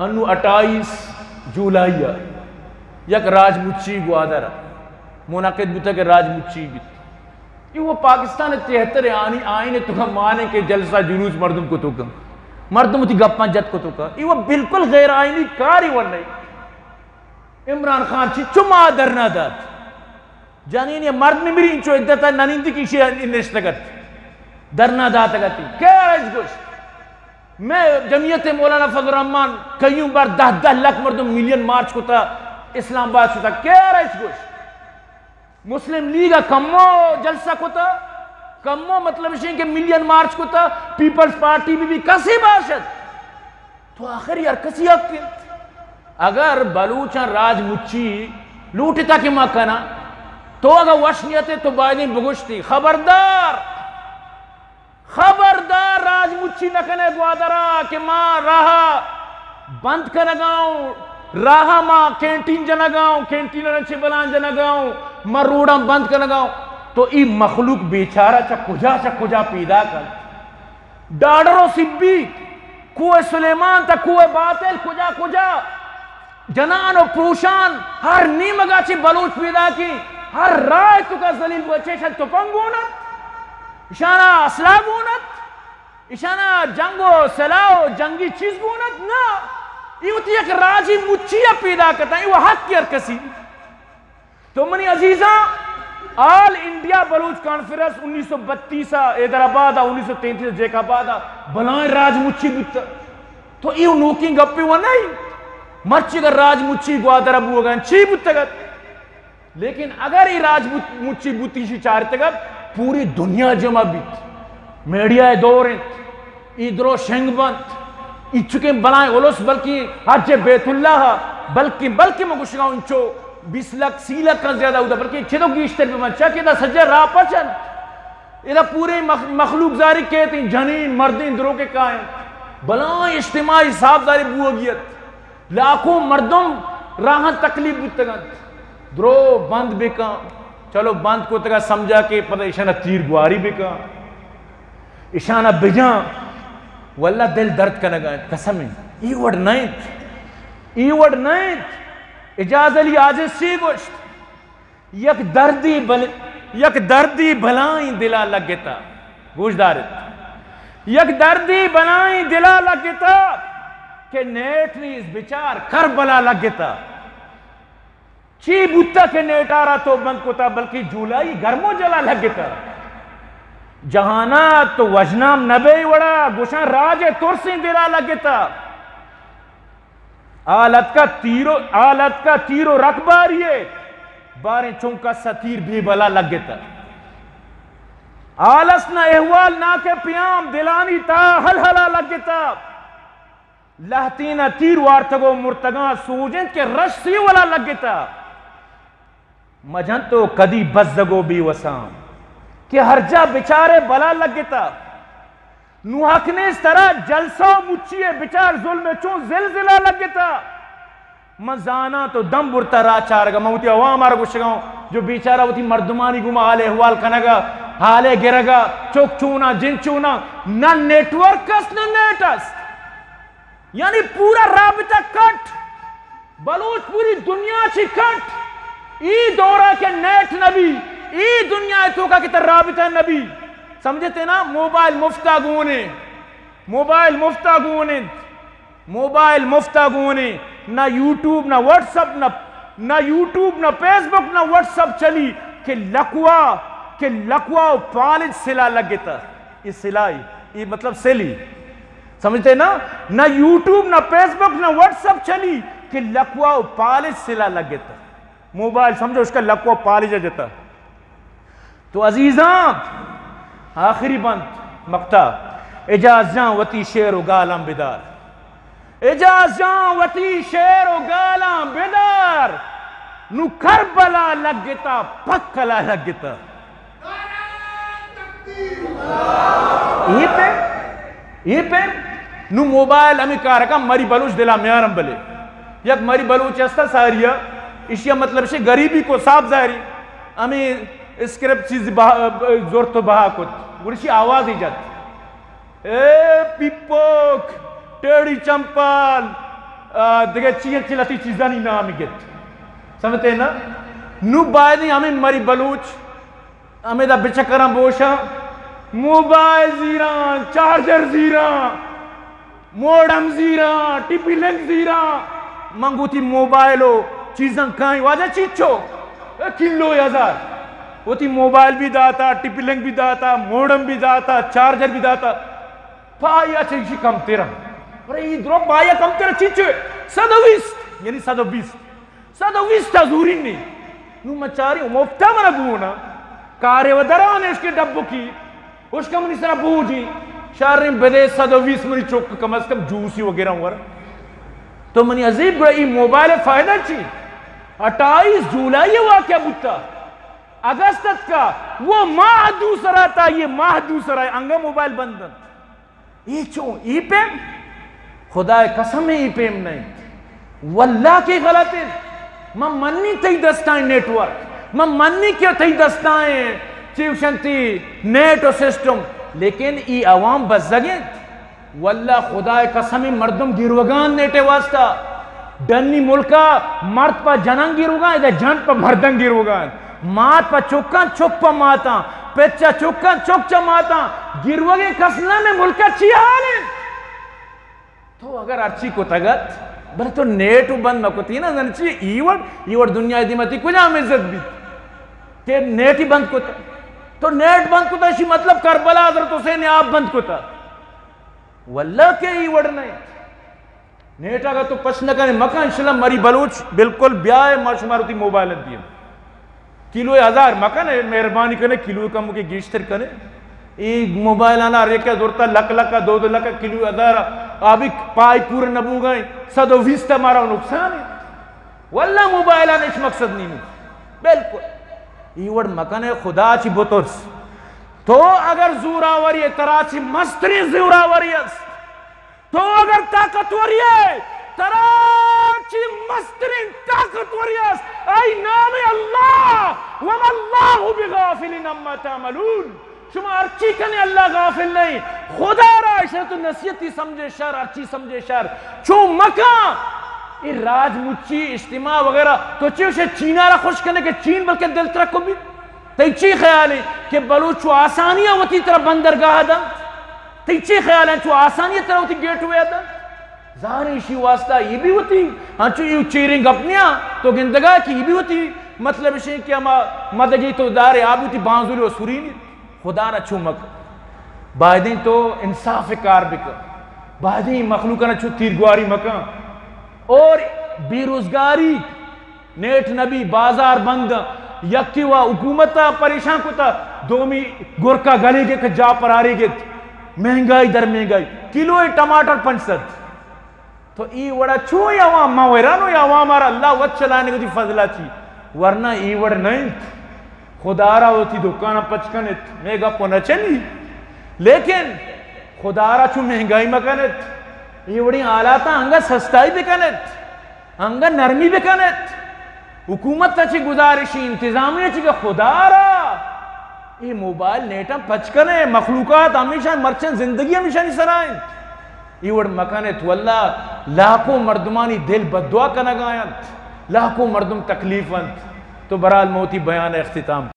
انو اٹھائیس جولائی ء یک راج مچی گوادر ء منعقد بوتگ کہ راج مچی بیت۔ اے وَ پاکستان ء تہتر آنی آئین ء توکا مانے کہ جلسہ جلوس مردم کتو کن، مردم وتی گپاں جت کتو کن۔ اے وَ بالکل غیر آئینی کاری وَ نہ۔ عمران خان چی چو ما دھرنا دات؟ جنین یا مرد می مری انچو عدت ء ننندی کہ ایشی نشتگ ات، دھرنا داتگ ات۔ کئے را اچ گوشت؟ مئے جمعیت مولانا فضل الرحمان کئیوں بار دہ دہ لکھ مردم ملین مارچ کتا، اسلام آباد شتا، کئے را اچ گوشت؟ مسلم لیگ ء کمو جلسہ کتا، کمو مطلب اشیں کہ ملین مارچ کتا، پیپلز پارٹی بی بی کسے باشد۔ تو آخر ہر کسی حق انت۔ اگر بلوچاں راج مچی لوٹتا کہ ما کناں، تو اگاں وش نیتے تو بایدیں بگوشتی، خبردار، خبردار راج مچی نہ کنے گوادرا کہ ما راہ بند کنگاؤں، راہ ما کینٹین جنگاؤں، کینٹین چہ بلان جنگاؤں، ما روڈاں بند کنگاؤں۔ تو ای مخلوق بیچارہ چہ کجا چہ کجا پیدا کنت؟ ڈاڈر و سبی، کوہ سلیمان تا کوہ باتل، کجا کجا جنان و پروشان، ہر نیمگا چہ بلوچ پیداکیں، ہر راہ توکا ذلیل بوت، چہ اشان تپنگ گون ات، اشانا اسلحہ گون ات، اشانا جنگ و سلاح و جنگی چیز گون ات، نہ، ای وتی یک راجی مچی ء پیدا کتاں، ای و حق ہر کسی۔ تو منی عزیزاں، آل انڈیا بلوچ کانفرنس انیس سو بتیس ء حیدرآباد ء، انیس سو تینتیس ء جیکب آباد ء بلائیں راج مچی بوت۔ تو ایو نوکیں گپے و نہیں۔ مرچی اگر راج مچی گوادر ء بوگا انت، چی بوتگ ات؟ لیکن اگر ای راج بوت، مچی بوتی شی چارتگ ات، پوری دنیا جمع بیت۔ میڈیا ء دور انت۔ ای درو شنگ بنت۔ ایچکیں بلائیں الس بلکیں حج بیت اللہ ء، بلکیں، بلکیں من گوشگاں انچو بیست لکھ، سی لکھ ء زیادہ ہوتا، بلکیں چدو گیشتر بہ بنت، چا کہ ادا سجہ راہ پچ انت۔ ادا پورے مخ-، مخلوق زاری کیت، جنین، مردین، درو کے کائیں۔ بلائیں اجتماعی صاف زاری بوگی ات۔ لاکھوں مردم راہاں تکلیف بوتگ انت۔ درو بند بکن۔ چلو بند کتگا سمجھا کہ پدا ایشانا تیر گواری بکن۔ ایشانا بجان۔ واللہ دل درد کنگا انت۔ قسم انت۔ ای وڑ نہ انت۔ ای وڑ نہ انت۔ اعجاز علی عاجز چی گوشت؟ یک دردی بل-، یک دردی بلائیں دلا لگتا۔ گوش دارت۔ یک دردی بلائیں دلا لگتا کہ نیٹ نیز بچار کربلا لگتا۔ چی بوتا کہ نیٹارا تو بند کتا، بلکہ جولائی گرم و جلا لگتا۔ جہانا تو وژنام نبے وڑا، گوشاں راج ترسیں دلا لگتا۔ آ لتکا تیر و، آ لتکا تیر و رکباری ء، باریں چنکا ستیر بے بلا لگتا۔ آلس نہ احوال نہ کہ پیام دلانی تا ہل ہلا لگتا۔ لہتین ء تیر وارتگ و مرتگاں سوج انت کہ رش سیولا لگتا۔ مجن تو کدی بزگ و بے وساں کہ ہر جا بچارے بلا لگتا۔ نوحق نیست ترا جلسہ و مچی ء بچار ظلم ء چون زلزلہ لگتا۔ من زاناں تو دم برتا راہ چارگا، من وتی عوام آرا گوشگا ہوں جو بیچارہ وتی مردمانی گوما حال احوال کنگا، حال ء گرگا، چک چونا، جن چونا، نہ نیٹورک است نہ نیٹ است۔ یعنی پورا رابطہ کٹ۔ بلوچ پوری دنیا چی کٹ۔ ای دورا کہ نیٹ نبی، ای دنیا توکا کہ تر رابطہ نبی۔ سمجھتے نا؟ موبائل مفتا گونے، موبائل مفتا گون انت، موبائل مفتا گونے، نہ یوٹیوب، نہ واٹس اپ، نہ، نہ یوٹیوب، نہ فیس بک، نہ واٹس اپ چلی کہ لکوا، کہ لکوا و پالج سلا لگتا۔ ای سلائی، ای مطلب سلی۔ سمجھتے نا؟ نہ یوٹیوب، نہ فیس بک، نہ واٹس اپ چلی کہ لکوا و پالج سلا لگتا۔ موبائل سمجھو اس کا لکوا و پالج جتا۔ تو عزیزاں، آخری بند مقطع، اعجاز جان وتی شعر و گالاں بدار۔ اعجاز جان وتی شعر و گالاں بدار۔ نو کربلا لگتا، پکلا لگتا۔ اے پیم، اے پیم، نو موبائل ہمیں کار کن، مری بلوچ دلا میارم بلے۔ یک مری بلوچ استا ساریا، اشیا مطلب شے غریبی کو صاف ظاہری۔ ہمیں اسکرپٹ چیز بہا، زورت و بہا کت۔ گڑشی آواز ہی جت۔ اے پیپوک، ٹیڑی چمپال، آ، دگہ چی انچیں لتی چیزانی نام گت۔ سمجھتے نا؟ نو بایدیں ہمیں مری بلوچ ہمیں دا بچکراں بوشاں، موبائل زیراں، چارجر زیراں، موڈم زیراں، ٹی پی لنک زیراں۔ من گوتی موبائل و چیزاں کائیں، واجہ چیچو؟ اے کلو ہزار۔ وتی موبائل بھی داتا، ٹی پی لنک بھی داتا، موڈم بھی داتا، چارجر بھی داتا۔ پایا چیشی کم تیرا۔ ارے ای درو پایا کم تیرا چیچو؟ صد و بیست، یعنی صد و بیست۔ صد و بیست تا زورین نی۔ نو مچاری مفتا منا بونا۔ کارے و دران اشکے ڈبکی۔ اشکا منی سرا بوجی۔ شاریں بدے صد و بیست منی چوک کم از کم جوسی وغیرہ ور۔ تو منی عزیز گڑا ای موبائل فائدہ چی؟ اٹھائیس جولائی واقعہ بوتا۔ اگست اتکا، وہ ماہ دوسرا تا، یہ ماہ دوسرا ہے، انگا موبائل بند انت۔ اے چون؟ اے پیم؟ خدائے قسم اے پیم نہ انت۔ واللہ کہ غلط انت۔ من منی تئی دستائیں نیٹ ورک، من منی کہ تئی دستائیں چی گوشنتی نیٹ و سسٹم، لیکن ای عوام بزگ انت۔ واللہ خدائے قسم ای مردم گیروگان نیٹے واسطہ۔ ڈنی ملکا مرد پہ جنان گیروگان، ادا جن پہ مردان گیروگان۔ مات پہ چکاں، چک پہ ماتاں، پت چہ چکاں، چک چہ ماتاں۔ گیروگیں کس نہ، مئے ملک ء چی حال انت؟ تو اگر ہرچی کتگ ات، بلے تو نیٹ و بند مہ کتی نا، زن چی ای وڑ، ای وڑ دنیا ء دیما تی کجام عزت بیت کہ نیٹ ہی بند کت؟ تو نیٹ بند کتا، اشی مطلب کربلا حضرت حسین ء آپ بند کتا۔ واللہ کہ ای وڑ نہیں۔ نیٹ اگا تو پش نہ کنے مکن، انشاءاللہ مری بلوچ بالکل بیائے، ما شمار وتی موبائل دیم۔ کلو ہزار مکن، مہربانی کنے کلو کم کے گیشتر کنے۔ ای موبائل آنا ریکا زورتا لک لک، دو دو لک کلو ہزار، آبی پائی پور نبوگائیں، صد و بیست مارا نقصان ہے۔ واللہ موبائل آنا ہچ مقصد نہیں۔ بالکل۔ ای وڑ مکن، خدا چی بترس۔ تو اگر زوراوری، ترا چی مسترین زوراوری است۔ تو اگر طاقتوری ئے، ترا چی مسترین طاقتوری است، آئی نام اللہ، وما اللہ بغافل عما تعملون۔ شما ہرچی کنے اللہ غافل نہیں۔ خدا را اشرا تو نصیحتی سمجھے شر، ہرچی سمجھے شر۔ چو مکان، اے راج مچی اجتماع وغیرہ، تو چی اسے چینا را خوش کنے کہ چین بلکہ دل ترک کو بھی؟ تئی چی خیال ہے کہ بلوچ چو آسانی ء وتی ترا بندرگاہ دنت؟ تئی چی خیال ہے چو آسانی ء ترا وتی گیٹ وے دنت؟ ظاہر ہے ایشی واسطہ یہ بھی وتی، ہنچو یہ چیریں گپ نیا، تو گندگا کہ یہ بھی وتی مطلب اشیں کہ ہما مدگی تو دارے، آ بھی وتی بانزل و سرینی۔ خدا را چو مک، بایدیں تو انصاف کار بکن، بایدیں مخلوق را چو تیرگواری مکن۔ اور بے روزگاری، نیٹ نبی، بازار بند، یکی و حکومت پریشان کتا، دومی گرکا گلے گے کہ جا پر آرے گے، مہنگائی در مہنگائی، کلو ٹماٹر پنچ سد۔ تو ای وڑا چو یا عوام ما ویرانو یا عوام آرا اللہ وت چلانے گو دی فضلہ چی، ورنہ ای وڑ نہ انت۔ خدا را وتی دکان پچ کنت، میں گپ نہ چلی، لیکن خدا را چو مہنگائی مکنت، ای وڑی حالات انگا سستائی بکنت۔ انگا نرمی بکن ات۔ حکومت ء چہ گزارشی، انتظامیہ چہ کہ خدا را اے موبائل نیٹاں پچ کن ئے، مخلوقات ہمیشاں مرچاں زندگی ہمیشانی سرا انت۔ اے وڑ مکن ات، واللہ لاکھوں مردمانی دل بددعا کنگا انت، لاکھوں مردم تکلیف انت۔ تو برحال موتی بیان اختتام۔